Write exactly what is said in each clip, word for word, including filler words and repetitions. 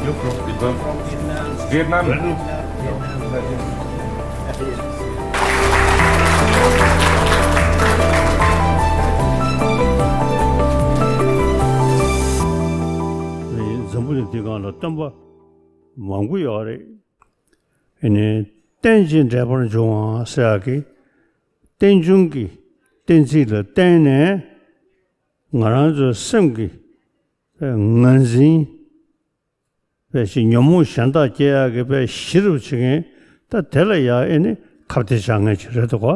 Vietnam. འཛམ་བུ་གླིང་འདི་སྒང་ལ་སྟོན་པ་མང་པོ་ཡོད་རེད། ཨ་ནི་རྟེན་ཅིང་འབྲེལ་པར་འབྱུང་བ་ཟེར་ཡག་གི་རྟེན་འབྱུང་གི་གཏན་ཚིགས་ལ་བརྟེན་ནས་ང་རང་ཚོའི་སེམས་ཀྱི་ངར་འཛིན་པའི་ཞིག་ཉོན་མོངས་གཞན་དག་སྐྱེ་ཡག་གི་པའི་གཞི་རུ་བྱེད་མཁན་ད་དེ་ལ་ཡ་ཨེ་ནི་ཁ་གཏད་བཅག་མཁན་ཅིག་རེད་འདུག་ག་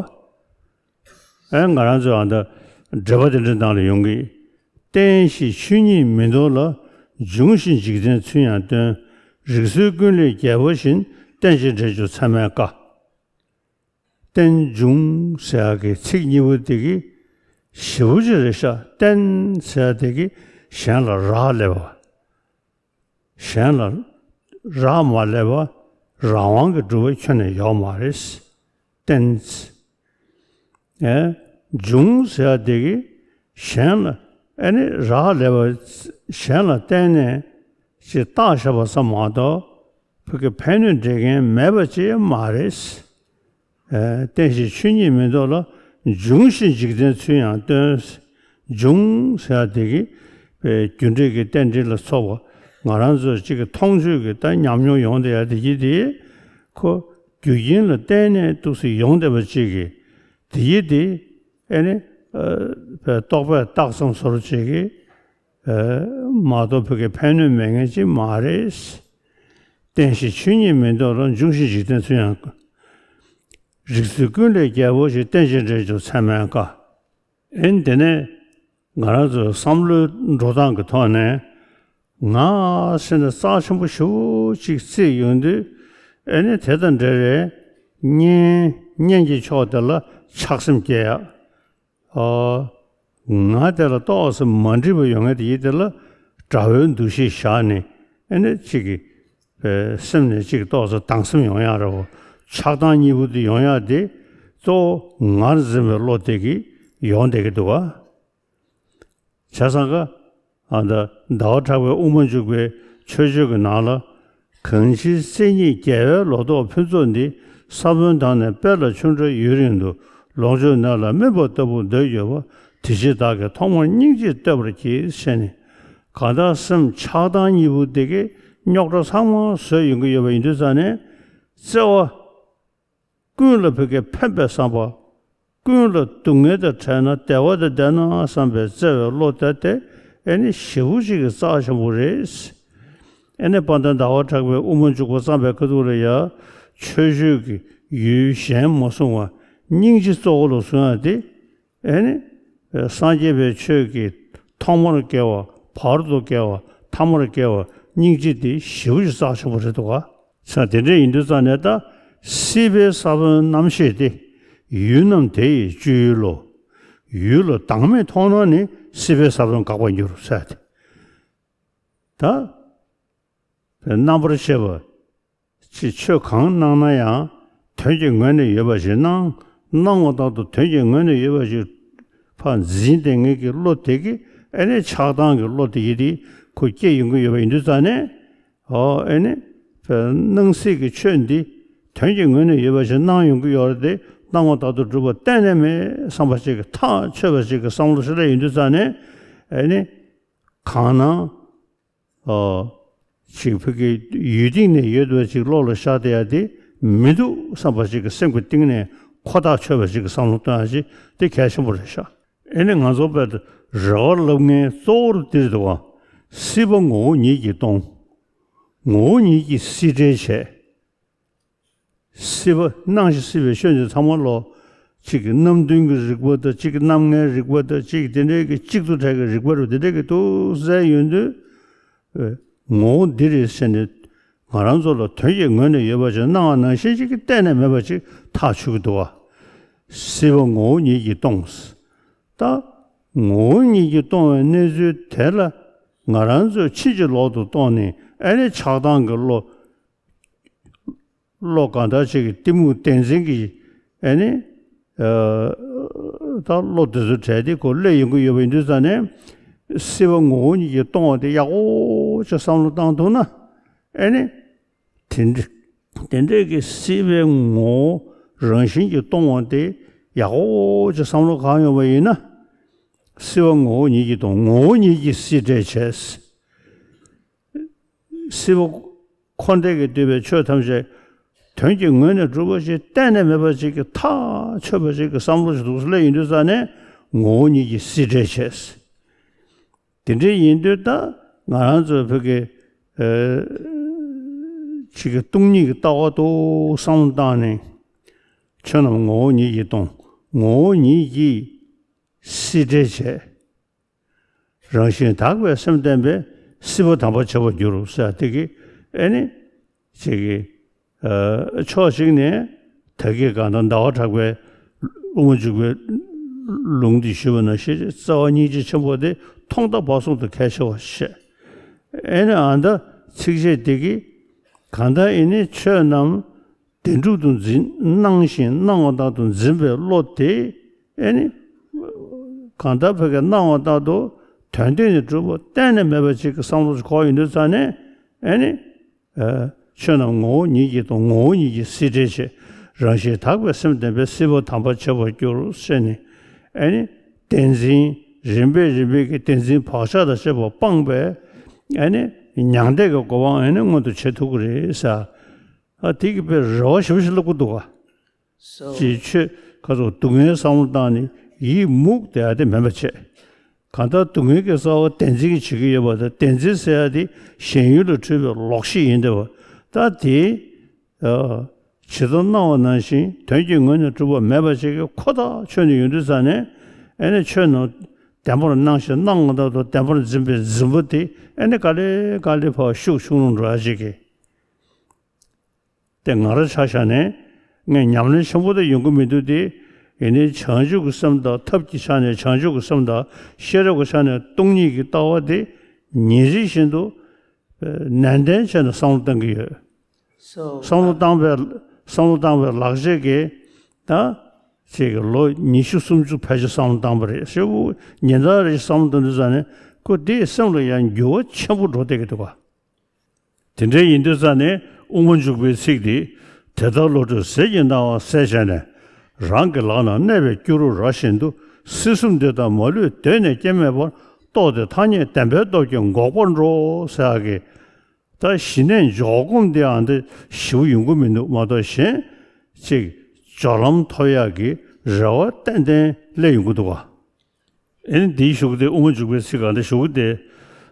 ཨེ་ང་རང་ཚོའི་ཨ་ད་འགྲེལ་པ་དེ་འདྲའི་ནང་ལ་ཡོང་གི། རྟེན་གཞི་ཆོས་ཉིད་མི་འདོར་ལ། འབྱུང་ཞིང་འཇིག་རྟེན་ཚུལ་ཡང་སྟོན། རིགས་ཚུལ་ཀུན་ལས་རྒྱལ་པོ་བཞིན། རྟེན་ཅིང་འབྲེལ་འབྱུང་ཚད་མས་དཀའ། རྟེན་འབྱུང་ཟེར་ཡག་གི་ཚིག་གཉིས་པོ་དེ་གི་ཞེ་པོ་ཅིག་རེད་ཤག་རྟེན་ཟེར་ཡག་དེ་གི་གཞན་ལ་རག་ལས་པ། གཞན་ལ་རག་མ་ལས་པ་རང་དབང་གིས་གྲུབ་པ་ཁྱོན་ནས་ཡོད་མ་རེད། རྟེན། ཨེ། འབྱུང་ཟེར་ཡག་དེ་གི་གཞན་ལ་ཨེ་ནི་རག་ལས་པ་གཞན་ལ་བརྟེན་ནས་ཅིག་བཏགས་བཞག་པ་ཙམ་མ་གཏོགས་བོད་ཀྱི་ཕན་གནོད་འབྲེལ་མཁན་མེད་པ་ཅིག་མ་རེད། རྟེན་གཞི་ཆོས་ཉིད་མི་འདོར་ལ། འབྱུང་ཞིང་འཇིག་རྟེན་ཚུལ་ཡང་སྟོན། འབྱུང་ཟེར་ཡག་དེ་གི་རྒྱུ་འབྲས་ཀྱི་རྟེན་འབྲེལ་ལ་སོགས་པ་ང་རང་ཚོ་གཅིག་གི་མཐོང་ཆོས་ཀྱི་ད་ཉམས་མྱོང་ཡོང་བསྡད་ཡག་དེ་གི་དེ་ཁོ་རྒྱུ་རྐྱེན་ལ་བརྟེན་ནས་འདུག་སེ་ཡོང་བསྡད་པ་གཅིག་གི་དེ་གི་དེ་ཨེ་ནི་རྟོག་པས་བཏགས་ཙམ་བཟོ་འདྲ་ཅིག་གི་མ་གཏོགས་བོད་ཀྱི་ཕན་གནོད་མེད་མཁན་ཅིག་མ་རེད། རྟེན་གཞི་ཆོས་ཉིད་མི་འདོར་ལ། འབྱུང་ཞིང་འཇིག་རྟེན་ཚུལ་ཡང་། རིགས་ཚུལ་ཀུན་ལས་རྒྱལ་པོ་ཞིག་རྟེན་ཅིང་འབྲེལ་འབྱུང་ཚད་མས་དཀའ། ཨེ་ནི་དེ་ནས་ང་རང་ཚོའི་བསམ་བློའི་འགྲོ་སྟངས་ཀྱི་ཐོག་ནས་ང་ཟེར་ནས་རྩ་ཆེན་པོ་ཞེ་པོ་ཅིག་བརྩིས་ཡོང་དུས་ཨེ་ནི་དེ་དང་འབྲེལ་བའི་གཉེན་གཉེན་གྱི་ཕྱོགས་དེ་ལ་ཆགས་སེམས་སྐྱེ་ཡག་ཨོ། ང་དེ་ལ་ཏོག་ཙམ་མ་འགྲིག་པ་ཡོང་ཡག་དེ་ཡིན་དེ་ལ་དགྲ་བོའི་འདུ་ཤེས་བཞག་ནས་ཨེ་ནི་གཅིག་གི་པའི་སེམས་ནས་གཅིག་ཏོག་ཙམ་སྡང་སེམས་ཡོང་ཡག་རེད་བ། ཆགས་སྡང་གཉིས་པོ་དེ་ཡོང་ཡག་དེ་གཙོ་བོ་ངར་འཛིན་པའི་བློ་དེ་གིས་ཡོང་བསྡད་ཀྱི་འདུག་ག་བྱས་ཙང་ཀ་ཨ་ད་ཟླ་བ་གྲགས་པའི་དབུ་མ་འཇུག་པའི་མཆོད་བརྗོད་ཀྱི་ནང་ལ། གང་ཕྱིར་སེམས་ཉིད་རྒྱལ་བའི་ལོ་ཏོག་ཕུན་ཚོགས་འདི། ས་བོན་དང་ནི་དཔལ་ལ་ཆུ་འདྲ་ཡུན་རིང་དུ། ལོངས་སྤྱོད་ནད་ལ་སྨིན་པ་ལྟ་བུ་འདོད་ཡོད་པ། དེ་ཕྱིར་བདག་གིས་ཐོག་མར་སྙིང་རྗེས་བསྟོད་པར་བགྱི། ཞེས་ནས། གང་ལྟར་སེམས་ཆགས་སྡང་གཉིས་པོ་དེ་གའི་རྙོག་དྲ་ཚང་མ་བཟོས་ཡོང་གི་ཡོད་པ་ཡིན་དུས་ཙང་ནས་བརྩེ་བ། ཀུན་ལ་བོད་སྐད་ཕན་པའི་བསམ་པ། ཀུན་ལ་སྡུག་བསྔལ་དང་བྲལ་ན་བདེ་བ་དང་ལྡན་ན་བསམ་པའི་བརྩེ་བའི་བློ་དེ་དེ་ཨེ་ནི་ཞེ་པོ་ཅིག་གི་རྩ་ཆེན་པོ་རེད། ཨེ་ནི་དཔལ་ལྡན་ཟླ་བ་གྲགས་པའི་དབུ་མ་འཇུག་པ་བརྩམས་པའི་ཁ་ཐུག་ལ་ཡ་མཆོད་བརྗོད་ཀྱི་ཡུལ་གཞན་མ་བཟུང་བར་སྙིང་རྗེ་གཙོ་བོ་ལ་བཟུང་ཡ་དེ་ཨེ་ནི་སངས་རྒྱས་པའི་ཆོས་ཀྱི་ཐོག་མར་སྐྱེ་བ། བར་དུ་སྐྱེ་བ། ཐ་མར་སྐྱེ་བ། སྙིང་རྗེ་དེ་ཞེ་པོ་ཅིག་རྩ་ཆེན་པོ་རེད་འདུག་ག་ས་དེ་འདྲ་ཡིན་དུས་ཙང་ནས་ད་སྲིད་པའི་ས་བོན་རྣམ་ཤེས་ཏེ། ཡུལ་རྣམས་དེ་ཡི་སྤྱོད་ཡུལ་ལོ། ཡུལ་ལ་བདག་མེད་མཐོང་ན་ནི། སྲིད་པའི་ས་བོན་འགག་པར་འགྱུར་ཟེར་ཏེ། ད་རྣམ་པར་ཤེས་པ་ཅིག་ཆོས་གང་གནང་ན་ཡང་དོན་གྱི་ངོས་ནས་ཡོད་པ་ཞིག་གནང་། གནང་བ་ལྟར་དུ་དོན་གྱི་ངོས་ནས་ཡོད་པ་ཞིག་ཕར་འཛིན་བསྡད་མཁན་གྱི་བློ་དེ་གིས་ཨེ་ནི་ཆགས་སྡང་གི་བློ་དེ་ཡིད་དེ་ཁོ་སྐྱེ་ཡོང་གི་ཡོད་པ་ཡིན་དུས་ཙང་ནས། ཨོ་ཨེ་ནི། སྣང་སྲིད་ཀྱི་ཆོས་འདི་དོན་གྱི་ངོས་ནས་ཡོད་པ་ཞིག་གནང་ཡོང་གི་ཡོད་རེད་དེ། གནང་བ་ལྟར་དུ་སྒྲུབ་པ་གཏན་ནས་མེད་བསམ་པ་ཅིག་གི་ཐག་ཆོད་པ་ཅིག་གི་བསམ་བློ་ཞིག་སླེབས་ཡོང་དུས་ཙང་ནས་ཨེ་ནི། གང་སྣང་། ཨོ། ཅིག་བོད་ཀྱི་ཡུལ་སྟེང་ནས་ཡོད་པ་ཅིག་བློ་ལ་ཤར་བསྡད་ཡ་དེ་མི་འདུག་བསམ་པ་ཅིག་གི་སེམས་ཀྱི་གཏིང་ནས་ཁོ་ཐག་ཆོད་པ་ཅིག་གི་བསམ་བློ་གཏོང་ཡ་ཅིག་དེ་གལ་ཆེན་པོ་རེད་ཤག་ཨེ་ནི་ང་ཚོ་བལ་དུ་རེ་བ་ལབ་མཁན་གཙོ་བོར་འདིར་འདུག་ག་སྲིད་པ་ངོ་བོ་ཉིད་ཀྱིས་སྟོང་། ངོ་བོ་ཉིད་ཀྱིས་སྲིད་བྲལ་བྱས། སྲིད་པ་སྣང་ཞིང་སྲིད་པའི་ཆོས་འདི་ཚང་མ་ལོ། གཅིག་གི་རྣམ་བདུན་གྱི་རིག་པ་དང་། གཅིག་གི་རྣམ་ལྔའི་རིག་པ་དང་། གཅིག་དེ་འདྲའི་གི་གཅིག་ཏུ་བྲལ་གྱི་རིག་པ་རུ་དེ་འདྲའི་གི་ཏུ་གསལ་ཡོང་དུས། ངོ་བོ་འདི་རེད་ཟེར་ནས་ང་རང་ཚོ་ལ་དོན་གྱི་ངོས་ནས་ཡོད་པ་ཅིག་སྣང་བ་ནང་བཞིན་ཅིག་གི་གཏན་ནས་མེད་པ་ཅིག་ཐག་ཆོད་ཀྱི་འདུག་བ། སྲིད་པ་ངོ་བོ་ཉིད་ཀྱིས་སྟོང་། ད་ངོ་བོ་ཉིད་ཀྱིས་སྟོང་བའི་གནས་ཚུལ་དེ་ལ་ང་རང་ཚོས་ཕྱིན་ཅི་ལོག་ཏུ་རྟོགས་ནས་ཨེ་ནི་ཆགས་སྡང་གི་བློ། བློ་གང་དག་ཅིག་གི་གཏི་མུག་བདེན་འཛིན་གྱི་ཨེ་ནི། ད་བློ་དེ་ཚོ་བྲལ་ཏེ་ཁོ་སླེབས་ཡོང་གི་ཡོད་པ་ཡིན་དུས་ཙང་ནས། སྲིད་པ་ངོ་བོ་ཉིད་ཀྱིས་སྟོང་བ་དེ་ཡག་པོ་ཅིག་བསམ་བློ་བཏང་ཐུབ་ན། ཨེ་ནི། དེ་འདྲ་དེ་འདྲས་ཀྱི་སྲིད་པའི་ངོ་བོ་རང་བཞིན་གྱིས་སྟོང་བ་དེ་ཡག་པོ་ཅིག་བསམ་བློ་གང་ཡོང་བ་ཡིན་ན། སྲིད་པ་ངོ་བོ་ཉིད་ཀྱིས་སྟོང་། ངོ་བོ་ཉིད་ཀྱིས་སྲིད་འབྲས་བྱས། སྲིད་པ་འཁོར་འདས་ཀྱིས་བསྡུས་པའི་ཆོས་ཐམས་ཅད་དོན་གྱི་ངོས་ནས་གྲུབ་པ་ཞིག་གཏན་ནས་མེད་པ་ཅིག་གི་ཐག་ཆོད་པ་ཅིག་གི་བསམ་བློ་ཞིག་འདུག་སེ་སླེབས་ཡོང་དུས་ཙ་ནས་ངོ་བོ་ཉིད་ཀྱིས་སྲིད་འབྲས་བྱས། དེ་འདྲ་ཡིན་དུས་ད་ང་རང་ཚོ་བོད་ཀྱི་ཨ་ཅིག་གི་སྟོང་ཉིད་ཀྱི་ལྟ་བ་དུ་བསམ་བློ་བཏང་ནས། ཆོས་རྣམས་ངོ་བོ་ཉིད་ཀྱིས་སྟོང་། ངོ་བོ་ཉིད་ཀྱིས་སྲིད་འབྲས་བྱས། རང་བཞིན་དག་པའི་སེམས་བརྟན་པས་སྲིད་པ་དམ་པར་བྱེད་པར་འགྱུར་ཟེར་དེ་གི་ཨེ་ནི་ཅིག་གི་ཨ་ཕྱོགས་གཅིག་ནས་ད་གིན་གང་ལྟར་ཟླ་བ་གྲགས་པས་དབུ་མ་འཇུག་པའི་ལུང་འདི་ཞུས་པ་ནང་བཞིན་རྩ་བ་སྙིང་རྗེ་ཆེན་པོ་དེ་ཐོག་མཐའ་བར་གསུམ་དུ་གལ་ཆེ་བར་བཤད། ཨེ་ནི་ཨ་ད་ཚིགས་བཅད་འདི་གིས་གང་ལྟར་ཨེ་ནི་ཆོས་རྣམས་བདེན་གྲུབ་ཏུ་འཛིན་སྣང་ཞིང་སྣང་བ་ལྟར་དུ་འཛིན་པའི་བློ་དེ་ཨེ་ནི་གང་ལྟར་བོད་ཀྱི་སྣང་བ་ལྟར་དུ་དོན་སྟོང་ནས་གྲུབ་པ་གཏན་ནས་མེད་པ་ཅིག་གི་བསམ་བློ་ཞིག་འཁོར་ཡོང་དུས་ཙ་ནས་ཨེ་ནི། ཨ་ཆོས་རྣམས་ངོ་བོ་ཉིད་ཀྱིས་སྟོང་། ངོ་བོ་ཉིད་ཀྱིས་སྲིད་འབྲས་བྱས། རང་བཞིན་དག་པའི་སེམས་བརྟན་པས་སྲིད་པ་དམ་པར་བྱེད་པར་འགྱུར་ཟེར་ནས་ཨེ་ནི་བདེན་འཛིན་རིམ་པས་རིམ་པས་ཀྱི་བདེན་འཛིན་བག་ཆགས་དང་བཅས་པ་སྤངས་པས་ཨེ་ནི་མྱང་འདས་ཀྱི་གོ་འཕང་ཨེ་ནི་མངོན་དུ་བྱེད་ཐུབ་ཀྱི་རེད་ཟེར། ཨ་དེ་གི་དཔེ་རེ་བ་ཞེ་པོ་ཞིག་སླེབས་ཀྱི་འདུག་ག་ཅེས་ཆོས་ཁ་སོགས་སྡུག་བསྔལ་བསམ་བློ་བཏང་ནས་ཡིད་མུག་བསྡད་ཡ་དེ་མིན་པ་བྱས། གང་ལྟར་སྡུག་བསྔལ་གྱི་རྩ་བ་བདེན་འཛིན་གྱིས་བྱེད་ཀྱི་ཡོད་པ་དང་བདེན་འཛིན་ཟེར་ཡ་དེ་ཞེན་ཡུལ་ལ་འཁྲུལ་པའི་ལོག་ཤེས་ཡིན་བསྡད་པ། ད་དེ་ཇི་ལྟར་སྣང་བ་ནང་བཞིན་དོན་གྱི་ངོས་ནས་གྲུབ་པ་མེད་པ་ཅིག་གི་ཁོ་ཐག་ཆོད་ནས་ཡོང་དུས་ཙ་ནས་ཨེ་ནི་ཆོས་རྣམས་བདེན་པར་སྣང་ཞིང་སྣང་བ་ལྟར་དུ་བདེན་པར་འཛིན་པའི་འཛིན་པ་དེ་ཨེ་ནི་ག་ལེ་ག་ལེ་ཕར་ཤུགས་ཆུང་རུ་འགྲོ་ཡ་ཅིག་གི་དེ་ང་རང་ཆ་བཞག་ནས་ངས་ཉམས་ལེན་ཆེན་པོ་དེ་ཡོང་གི་མི་འདུག་སྟེ། ཡིན་ནའི་བྱང་ཆུབ་ཀྱི་སེམས་དང་ཐབས་ཀྱི་ཆ་ནས་བྱང་ཆུབ་ཀྱི་སེམས་དང་ཤེས་རབ་ཀྱི་ཆ་ནས་སྟོང་ཉིད་ཀྱི་ལྟ་བ་དེ་ཉིན་རེ་བཞིན་དུ་ནན་ཏན་བྱས་ནས་བསམ་བློ་གཏང་གི་ཡོད། བསམ་བློ་བཏང་བའི་བསམ་བློ་བཏང་བའི་ལག་རྗེས་ཀྱིས་ད་ཅིག་ལོ་ཉི་ཤུ་སུམ་ཅུ་ཕལ་ཆེར་བསམ་བློ་བཏང་བ་རེད། ཞེ་པོ་ཉིན་ལྟར་རེ་བསམ་བློ་གཏང་དུས་ཙ་ནས་ཁོ་དེའི་སེམས་ལ་ཡང་འགྱུར་བ་ཆེན་པོ་འགྲོ་བསྡད་ཀྱི་འདུག་ག་དེ་འདྲ་ཡིན་དུས་ཙ་ནས་དབུ་མ་འཇུག་པའི་ཚིག་འདི། དེ་ལྟར་བློ་གྲོས་ཟིལ་གྱིས་གནང་བ་གསལ་བྱས་ནས། རང་གི་ལག་ན་གནས་པའི་སྐྱུ་རུ་ར་བཞིན་དུ། སྲིད་གསུམ་འདི་དག་མ་ལུས་གདོད་ནས་སྐྱེ་མེད་པར། རྟོགས་ཏེ་ཐ་སྙད་བདེན་པའི་སྟོབས་ཀྱིས་འགོག་པར་འགྲོ་ཟེར་ཡག་གི། ད་ཞི་གནས་འཇོག་སྒོམ་འདི་ཨ་འདི་ཞེ་པོ་ཡོང་གི་མི་འདུག་མ་གཏོགས་གཞན་ཅིག་སྦྱོར་ལམ་ཐོབ་ཡག་གི་རེ་བ་ཏན་ཏན་སླེབས་ཡོང་གི་འདུག་ག་ཨེ་ནི་འདིའི་གཞུག་དེ་དབུ་མ་འཇུག་པའི་ཚིག་གང་དེ་གཞུག་དེ།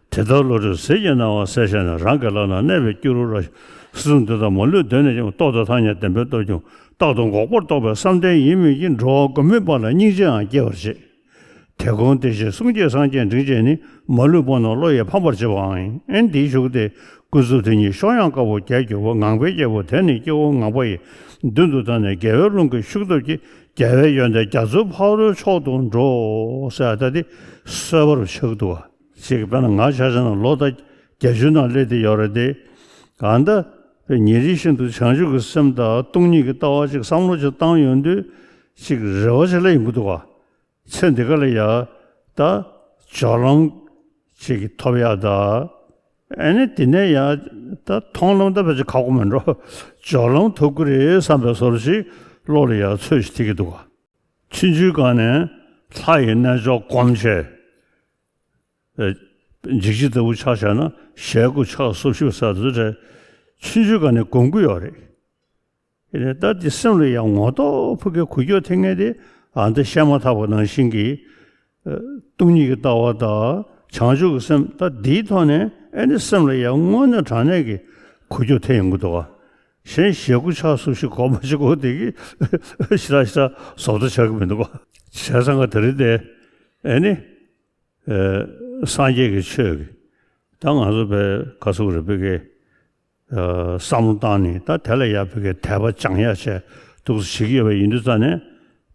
དེ་ལྟར་བློ་གྲོས་ཟིལ་གྱིས་གནང་བ་གསལ་བྱས་ནས། རང་གི་ལག་ན་གནས་པའི་སྐྱུ་རུ་ར། སྲིད་གསུམ་འདི་དག་མ་ལུས་གདོད་ནས་ཀྱང་། རྟོགས་དང་ཐ་སྙད་བདེན་པའི་སྟོབས་ཀྱིས། རྟག་ཏུ་འགོག་པར་རྟོགས་པའི་བསམ་གཏན་ཡིན་མིན་གྱི། འགྲོ་བ་མགོན་མེད་པ་ལ་སྙིང་རྗེའང་སྐྱེ་བར་བྱེད། དེ་ཀུན་བདེ་གཤེགས་གསུང་སྐྱེས་སངས་རྒྱས་འབྲིང་རྒྱས་ནི། མ་ལུས་དཔོན་རྣམས་བློ་ཡིས་ཕམ་པར་བྱེད་པའང་ཡིན། ཨེ་ནི་འདིའི་གཞུག་དེ། ཀུན་རྫོབ་དེ་ཉིད་གཤོག་ཡངས་དཀར་པོ་བརྒྱད་གྱུར་པ། ངང་པའི་རྒྱལ་པོ་དེ་ནི་སྐྱེ་བོ་ངང་པ་ཡི། མདུན་དུ་བལྟས་ནས་རྒྱལ་བའི་ལུང་གི་ཤུགས་སྟོབས་ཀྱིས། རྒྱལ་བའི་ཡོན་ཏན་རྒྱ་མཚོའི་ཕ་རོལ་མཆོག་ཏུ་འགྲོ། ཟེར་ད་དེ་གསོལ་བ་རུ་ཆགས་འདུག་བ། ཅིག་དཔེར་ན་ང་ཆ་བཞག་ན་ལོ་ད་བརྒྱད་ཅུ་ནང་སླེབས་བསྡད་ཡོད་རེད་དེ། གང་ལྟར་ཉིན་རེ་བཞིན་དུ་བྱང་ཆུབ་ཀྱི་སེམས་དང་སྟོང་ཉིད་ཀྱི་ལྟ་བ་ཅིག་བསམ་བློ་ཅིག་བཏང་ཡོང་དུས་ཅིག་རེ་བ་ཅིག་སླེབས་ཡོང་གི་འདུག་བ། ཚེ་འདི་ག་ལ་ཡ་ད་སྦྱོར་ལམ་ཅིག་ཐོབ་ཡག་ད། ཨ་ནི་དེ་ནས་ཡ་ད་མཐོང་ལམ་ད་ཕལ་ཆེར་ཁག་པོ་མིན་འགྲོ། སྦྱོར་ལམ་ཐོབ་ཀྱི་རེད་བསམ་པའི་བཟོ་འདྲ་ཞིག་བློ་ལ་ཡ་ཚོད་ཅིག་ཐེབས་ཀྱི་འདུག་བ། ཆུང་ཆུང་སྒང་ནས་ལྷ་ཡི་རྣལ་འབྱོར་སྒོམ་བྱས། ཨེ། འཇིགས་བྱེད་ལྟ་བུ་ཆ་བཞག་ན་ཞལ་དགུ་ཕྱག་སོ་བཞི་ཟེར་དུས་རེད། ཆུང་ཆུང་སྒང་ནས་སྒོམ་གྱི་ཡོད་རེད། ཨེ་ནས་ད་འདི་སེམས་ལ་ཡང་ངོ་ཐོག་ཕུགས་ཀྱི་འགུལ་སྐྱོད་ཐེབས་མཁན་དེ་ཨ་འདི་བཤད་མ་ཐག་པ་ནང་བཞིན་གྱི། ཨ། སྟོང་ཉིད་ཀྱི་ལྟ་བ་དང་བྱང་ཆུབ་ཀྱི་སེམས་ད་འདིའི་ཐོག་ནས་ཨེ་ནི་སེམས་ལ་ཡང་དངོས་གནས་དྲང་གནས་ཀྱི་འགུལ་སྐྱོད་ཐེབས་ཡོང་གི་འདུག་བ། གཞན་ཞལ་དགུ་ཕྱག་སོ་བཞི་སྒོམ་པ་ཞིག་གོ་དེ་གི་ཞེ་དྲག་ཞེ་དྲག་བཟོ་ལྟ་ཆགས་ཀྱི་མི་འདུག་བ། བྱས་ཙང་ག་དེ་རིང་དེ་ཨེ་ནི། ཨེ། སངས་རྒྱས་ཀྱི་ཆོས་ཀྱི། ད་ང་ཚོ་བས་ག་ཚོད་རེ་བོད་ཀྱི། ཨེ། བསམ་བློ་བཏང་ནས་ད་དེ་ལ་ཡ་བོད་ཀྱི་དད་པ་སྦྱང་ཡ་བྱས་འདུག་སེ་བྱེད་ཀྱི་ཡོད་པ་ཡིན་དུས་ཙ་ནས།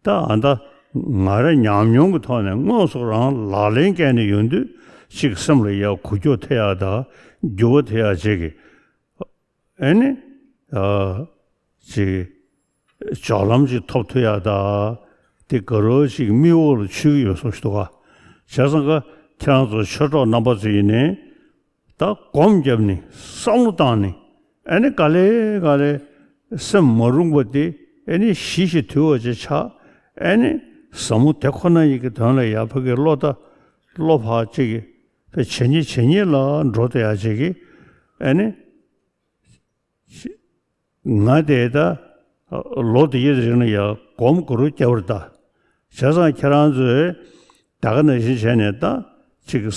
ད་ཨ་ད་ང་རང་ཉམས་མྱོང་གི་ཐོག་ནས་དངོས་སུ་རང་ལག་ལེན་བཀལ་ནས་ཡོང་དུས་གཅིག་སེམས་ལ་ཡ་འགུལ་སྐྱོད་ཐེབས་ཡ་ད་འགྱུར་བ་ཐེབས་ཡ་བྱེད་ཀྱི། ཨེ་ནི། ཨ། ཅིག་སྦྱོར་ལམ་ཅིག་ཐོབ་ཐུབ་ཡག་ད། དེ་དགའ་རོགས་ཅིག་མིག་འོག་ལ་ཆུད་ཀྱི་ཡོད་བཟོ་ཞིག་འདུག་ག་བྱས་ཙང་ཀ་ཁྱེད་རང་ཚོ་ཆོས་གྲོགས་རྣམ་པ་ཚོ་ཡིན་ནའི། ད་སྒོམ་བརྒྱབ་ནས་བསམ་བློ་བཏང་ནས། ཨེ་ནི་ག་ལེ་ག་ལེ་སེམས་མ་རུངས་པ་དེ་ཨེ་ནི་ཞི་ཞིང་དུལ་བ་ཅིག་ཆགས། ཨེ་ནི་ཟབ་མོ་དེ་ཁོ་ན་ཡི་གི་དོན་ལ་ཡར་ཕ་གི་བློ་ད་བློ་ཕར་ཅིག་གི་ཇེ་ཉེ་ཇེ་ཉེ་ལ་འགྲོ་བསྡད་ཡ་ཅིག་གི། ཨེ་ནི་ང་དེ་ད་ལོ་དེ་ཡི་རིང་ལ་ཡ་སྒོམ་གུ་རུ་བརྒྱབ་པ་རེད་ད། བྱས་ཙང་ཁྱེད་རང་ཚོས་ད་ག་ནང་བཞིན་བྱས་ནས་ད་ཅིག་གི་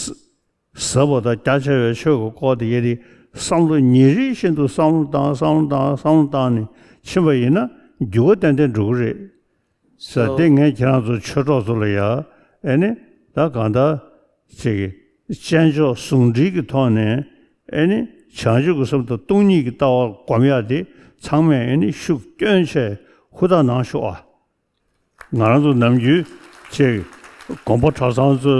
ཟབ་པ་དང་རྒྱ་ཆེ་བའི་ཆོས་ཀྱི་སྐོར་དེ་ཡི་རིགས་བསམ་བློ་ཉིན་རེ་བཞིན་དུ་བསམ་བློ་བཏང་བསམ་བློ་བཏང་བསམ་བློ་བཏང་ནས་ཕྱིན་པ་ཡིན་ན་འགྱུར་བ་ཏན་ཏན་འགྲོ་གི་རེད། ས་དེ་ངས་ཁྱེད་རང་ཚོ་ཆོས་གྲོགས་ཚོ་ལ་ཡ་ཨེ་ནི་ད་གང་ལྟར་ཅིག་གི་དཔྱད་འཇོག་ཟུང་འབྲེལ་གྱི་ཐོག་ནས་ཨེ་ནི་བྱང་ཆུབ་ཀྱི་སེམས་དང་སྟོང་ཉིད་ཀྱི་ལྟ་བ་སྒོམ་ཡ་དེ་ཚང་མས་ཨེ་ནི་ཤུགས་བསྐྱོན་བྱས་ཧུར་ཐག་གནང་ཤོག་ཨ། ང་རང་ཚོ་ནམ་རྒྱུན་ཅིག་དགོན་པ་གྲྭ་ཚང་ཚོ་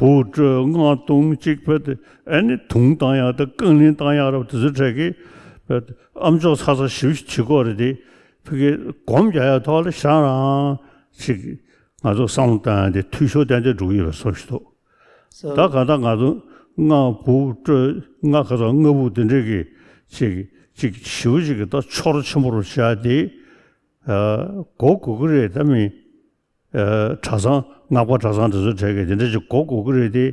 འབུ་སྤྲོད་སྔགས་བརྡུང་ཅིག་ཕེབས་ཏེ་ཨེ་ནི་དུང་བཏང་ཡག་དང་རྐང་གླིང་བཏང་ཡག་རབ་དེ་ཚོའི་གྲས་ཀྱི་ཨམ་ཅོག་ཚ་ཚ་ཞིབ་ཞིབ་བྱེད་དགོས་རེད་དེ། ཕ་གི་སྒོམ་རྒྱག་ཡག་ཐོག་ལ་ཞང་རང་ཅིག་ང་ཚོ་བསམ་བློ་བཏང་ཡག་དེ་འཐུས་ཤོར་ཏན་ཏན་འགྲོ་གི་ཡོད་པའི་བཟོ་ཞིག་འདུག་ད་ག་ད་ང་ཚོ་སྔགས་འབུ་སྤྲོད་སྔགས་ག་ཚོད་སྔགས་འབུ་དེ་འདྲས་ཀྱི་ཅིག་ཅིག་ཞིབ་ཅིག་གི་ད་ཕྱོགས་ར་ཆེན་པོ་རུ་བྱ་དེ། ཨ། གོ་དགོས་ཀྱི་རེད་ད་མི། ཨ། གྲྭ་ཚང་སྔགས་པ་གྲྭ་ཚང་དེ་ཚོ་གྲས་ཀྱི་དེ་འདྲ་ཅིག་གོ་དགོས་ཀྱི་རེད་དེ།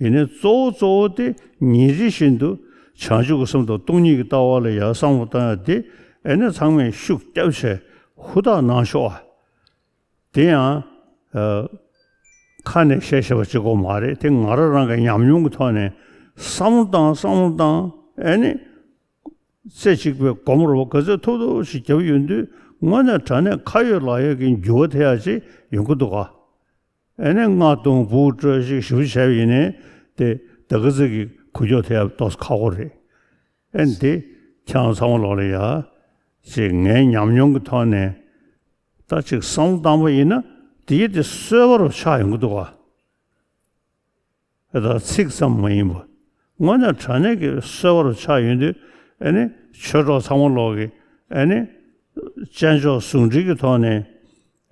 ཡིན་ནའི་གཙོ་བོ་གཙོ་བོ་དེ་ཉིན་རེ་བཞིན་དུ་བྱང་ཆུབ་ཀྱི་སེམས་དང་སྟོང་ཉིད་ཀྱི་ལྟ་བ་ལ་ཡར་བསམ་བློ་བཏང་ཡ་དེ་ཨེ་ནས་ཚང་མས་ཤུགས་བརྒྱབ་བྱས་ཧུར་ཐག་གནང་ཤོག་ཨ། དེ་ཡང་། ཨ། ཁ་ནས་བཤད་བཤད་པ་གཅིག་པོ་མ་རེད་དེ། ང་རང་རང་གི་ཉམས་མྱོང་གི་ཐོག་ནས་བསམ་བློ་བཏང་བསམ་བློ་བཏང་ཨེ་ནས། རྩེ་གཅིག་པའི་སྒོམ་རོགས་ག་ཚོད་ཐུབ་ཐུབ་ཞིག་བརྒྱབ་ཡོང་དུས་དངོས་གནས་དྲང་གནས་ཁ་ཡོད་ལག་ཡོད་ཀྱི་འགྱུར་བ་ཐེབས་ཡག་ཅིག་ཡོང་གི་འདུག་ག་ཨེ་ནས་སྔགས་བརྡུང་འབུ་སྤྲོད་ཅིག་ཞིབ་བྱས་པ་ཡིན་ནའི་དེ་ད་ག་ཚོད་ཀྱི་འགུལ་སྐྱོད་ཐེབས་ཡག་ཏོག་ཙམ་ཁག་པོ་རེད། ཨེ་ནས་དེ་ཁྱེད་རང་ཚང་མ་ལོག་ལ་ཡ་ཅིག་ངའི་ཉམས་མྱོང་གི་ཐོག་ནས་ད་ཅིག་བསམ་བློ་བཏང་པ་ཡིན་ན་དེ་ཡི་དེ་གསོལ་བ་རུ་ཆགས་ཡོང་གི་འདུག་ག་ད་ཚིག་ཙམ་མ་ཡིན་པ། དངོས་གནས་དྲང་གནས་ཀྱི་གསོལ་བ་རུ་ཆགས་ཡོང་དུས་ཨེ་ནི་ཆོས་གྲོགས་ཚང་མ་ལོག་གི་ཨེ་ནི་དཔྱད་འཇོག་ཟུང་འབྲེལ་གྱི་ཐོག་ནས་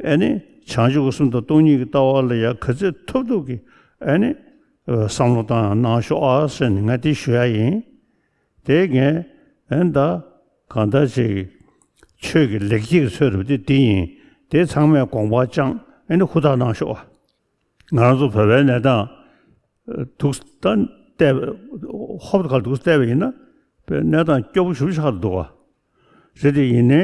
ཨེ་ནི་བྱང་ཆུབ་ཀྱི་སེམས་དང་སྟོང་ཉིད་ཀྱི་ལྟ་བ་ལ་ཡ་ག་ཚོད་ཐུབ་ཐུབ་ཀྱི་ཨེ་ནི་བསམ་བློ་བཏང་གནང་ཤོག་ཨ་ཟེར་ནས་ང་དེ་ཞུ་ཡ་ཡིན། དེ་ངས་ཨེ་ད་གང་ལྟར་ཅིག་ཆོས་ཀྱི་ལེགས་སྐྱེས་ཀྱི་ཚོད་རུ་དེ་དེ་ཡིན། དེ་ཚང་མས་དགོངས་པ་བཅངས་ཨེ་ནི་ཧུར་ཐག་གནང་ཤོག་ཨ། ང་རང་ཚོ་བོད་པའི་གནས་སྟངས་འདུག་ད་བལྟས་པ་ཧོབ་ཏེ་ག་ལ་འདུག་བལྟས་པ་ཡིན་ན་དཔེ་གནས་སྟངས་སྐྱོ་པོ་ཞེ་པོ་ཆགས་འདུག་ག་རེད་དེ་ཡིན་ནའི་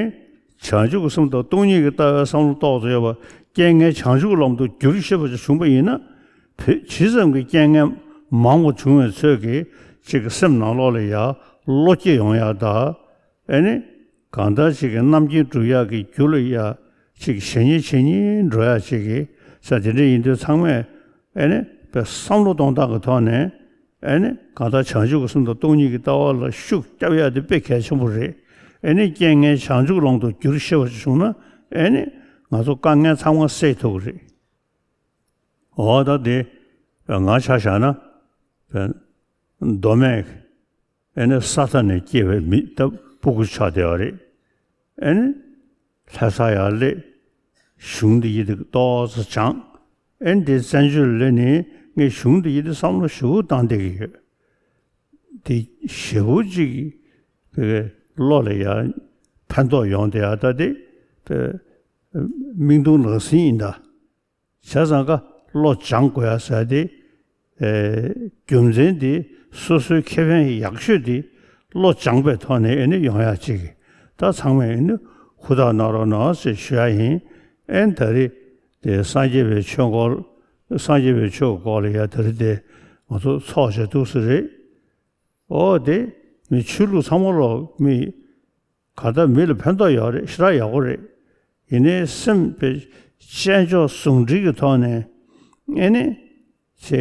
བྱང་ཆུབ་ཀྱི་སེམས་དང་སྟོང་ཉིད་ཀྱི་ལྟ་བའི་བསམ་བློ་ཏོག་ཙམ་ཡོད་པ་རྐྱེན་ངན་བྱང་ཆུབ་ཀྱི་ལམ་དུ་བསྒྱུར་ཤེས་པ་ཅིག་བྱུང་པ་ཡིན་ན་བོད་ཇི་ཙམ་གྱི་རྐྱེན་ངན་མང་བ་བྱུང་བའི་ཚོད་ཀྱིས་ཅིག་གི་སེམས་ནང་ལོགས་ལ་ཡ་བློ་སྐྱེད་ཡོང་ཡ་ད། ཨེ་ནི། གང་ལྟར་ཅིག་གི་རྣམ་མཁྱེན་སྒྲུབ་ཡག་གི་རྒྱུ་ལ་ཡ་ཅིག་ཇེ་ཉེ་ཇེ་ཉེ་འགྲོ་ཡ་ཅིག་གི་ས་དེ་འདྲ་ཡིན་དུས་ཚང་མས་ཨེ་ནི་དཔེ་བསམ་བློ་གཏོང་སྟངས་ཀྱི་ཐོག་ནས་ཨེ་ནི་གང་ལྟར་བྱང་ཆུབ་ཀྱི་སེམས་དང་སྟོང་ཉིད་ཀྱི་ལྟ་བ་ལ་ཤུགས་རྒྱབ་ཡ་དེ་དཔེ་གལ་ཆེན་པོ་རེད། ཨེ་ནི་རྐྱེན་ངན་བྱང་ཆུབ་ལམ་དུ་བསྒྱུར་ཤེས་པ་ཞིག་བྱུང་ན་ཨེ་ནི་ང་ཚོ་དཀའ་ངལ་ཚང་མ་སེལ་ཐུབ་ཀྱི་རེད། འོ་ད་དེ་ང་ཆ་བཞག་ན་དཔེ་མདོ་སྨད་ཨེ་ནི་ས་མཐའ་ནས་སྐྱེས་པའི་མི་ད་སྤུ་གུ་ཆགས་བསྡད་པ་རེད། ཨེ་ནི་ལྷ་ས་ཡར་སླེབས། གཞུང་འདི་ཡི་དེ་ཏོག་ཙམ་སྦྱངས། ཨེ་ནི་དེ་བཙན་བྱོལ་སླེབས་ནས་ངས་གཞུང་འདི་ཡི་དེ་བསམ་བློ་ཞེ་པོ་བཏང་བསྡད་ཀྱི་ཡོད། དེ་ཞེ་པོ་ཅིག་བློ་ལ་ཡ་ཕན་ཐོགས་ཡོང་བསྡད་ཡ་ད་དེ་དཔེ་མིག་མཐོང་ལག་ཟིན་ཡིན་ད། བྱས་ཙང་ཀ་བློ་སྦྱང་དགོས་ཡ་ཟེར་དེ། ཨེ། རྒྱུ་མཚན་དེ་སོ་སོའི་ཁེ་ཕན་ཡག་ཤོས་དེ་བློ་སྦྱངས་པའི་ཐོག་ནས་ཨེ་ནི་ཡོང་ཡ་གཅིག་གི་ད་ཚང་མས་ཨེ་ནི་ཧུར་ཐག་གནང་རོགས་གནང་ཟེར་ཞུ་ཡ་ཡིན། ཨེ་ནི་ད་རེས་དེ་སངས་རྒྱས་པའི་ཆོས་སྐོར་སངས་རྒྱས་པའི་ཆོས་སྐོར་ལ་ཡ་ད་རེས་དེ་ང་ཚོ་ཚོགས་བྱས་འདུག་ཟེར་རེད། ཨོ་དེ་མི་ཆོས་ལུགས་ཚང་མ་ལོག་མི་ག་ད་མི་ལ་ཕན་ཐོགས་ཡོད་རེད། ཞེ་དྲག་ཡག་པོ་རེད། ཡིན་ནའི་སེམས་དཔེ་དཔྱད་འཇོག་ཟུང་འབྲེལ་གྱི་ཐོག་ནས་ཨེ་ནི་ཅེ་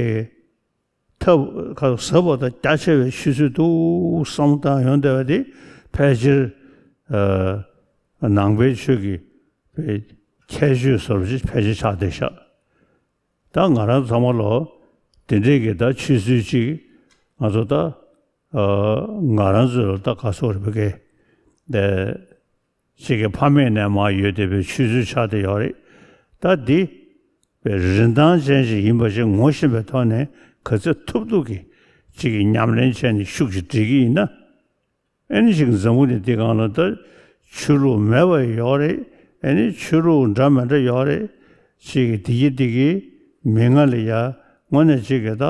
ཐབས་ཁ་ཟབ་པ་དང་རྒྱ་ཆེ་བའི་ཆོས་ཚུལ་འདུག་བསམ་བཏང་ཡོང་བསྡད་པ་དེ་ཕལ་ཆེར་ཨ་ནང་པའི་ཆོས་ཀྱི་དཔེ་ཁྱད་ཆོས་བཟོ་འདྲ་ཅིག་ཕལ་ཆེར་ཆགས་བསྡད་ཤག་ད་ང་རང་ཚང་མ་ལོ་དེ་འདྲས་ཀྱི་ད་ཆོས་ཚུལ་ཅིག་ང་ཚོ་ད་ཨ་ང་རང་ཚོ་ལ་ད་ག་སོགས་རེད་པ་གེ་དེ་ཅིག་གི་ཕ་མེས་ནས་མར་ཡོད་བསྡད་པའི་ཆོས་ཚུལ་ཆགས་བསྡད་ཡོད་རེད། ད་འདི་པའི་རིན་ཐང་ཅན་ཞིག་ཡིན་པ་ཞིག་ངོ་ཤེས་པའི་ཐོག་ནས་ག་ཚོད་ཐུབ་ཐུབ་ཀྱི་ ཅིག་གི་ཉམས་ལེན་བྱས་ནས་ཤུགས་ཀྱིས་སྒྲིལ་གྱི་ཡིན་ན། ཨེ་ནི་ཅིག་འཛམ་བུ་གླིང་འདི་སྒང་ལ་ད་ཆོས་ལུགས་མེད་པ་ཡོད་རེད། ཨེ་ནི་ཆོས་ལུགས་འདྲ་མི་འདྲ་ཡོད་རེད། ཅིག་གི་དེ་གི་དེ་གི་མི་ང་ལ་ཡ་དངོས་གནས་ཅིག་གི་ད་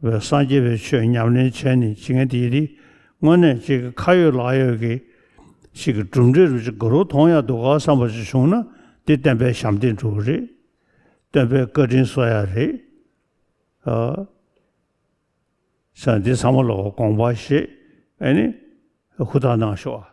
སངས་རྒྱས་པའི་ཆོས་ཉམས་ལེན་བྱས་ནས་ཅིག་ངན་དེ་གི་དེ་དངོས་གནས་ཅིག་གི་ཁ་ཡོད་ལག་ཡོད་ཀྱི་ཅིག་གི་གྲུབ་འབྲས་རུ་ཅིག་དགའ་རབ་མཐོང་ཡ་འདུག་ག་བསམ་པ་ཅིག་བྱུང་ན། དེ་བསྟན་པའི་ཞབས་འདེགས་འགྲོ་གི་རེད། བསྟན་པའི་བཀའ་དྲིན་གསོ་ཡ་རེད། ཨ། ས་འདི་ཚང་མ་ལོག་དགོངས་པ་བཞེས། ཨེ་ནི་ཧུར་ཐག་གནང་ཤོག་ཨ།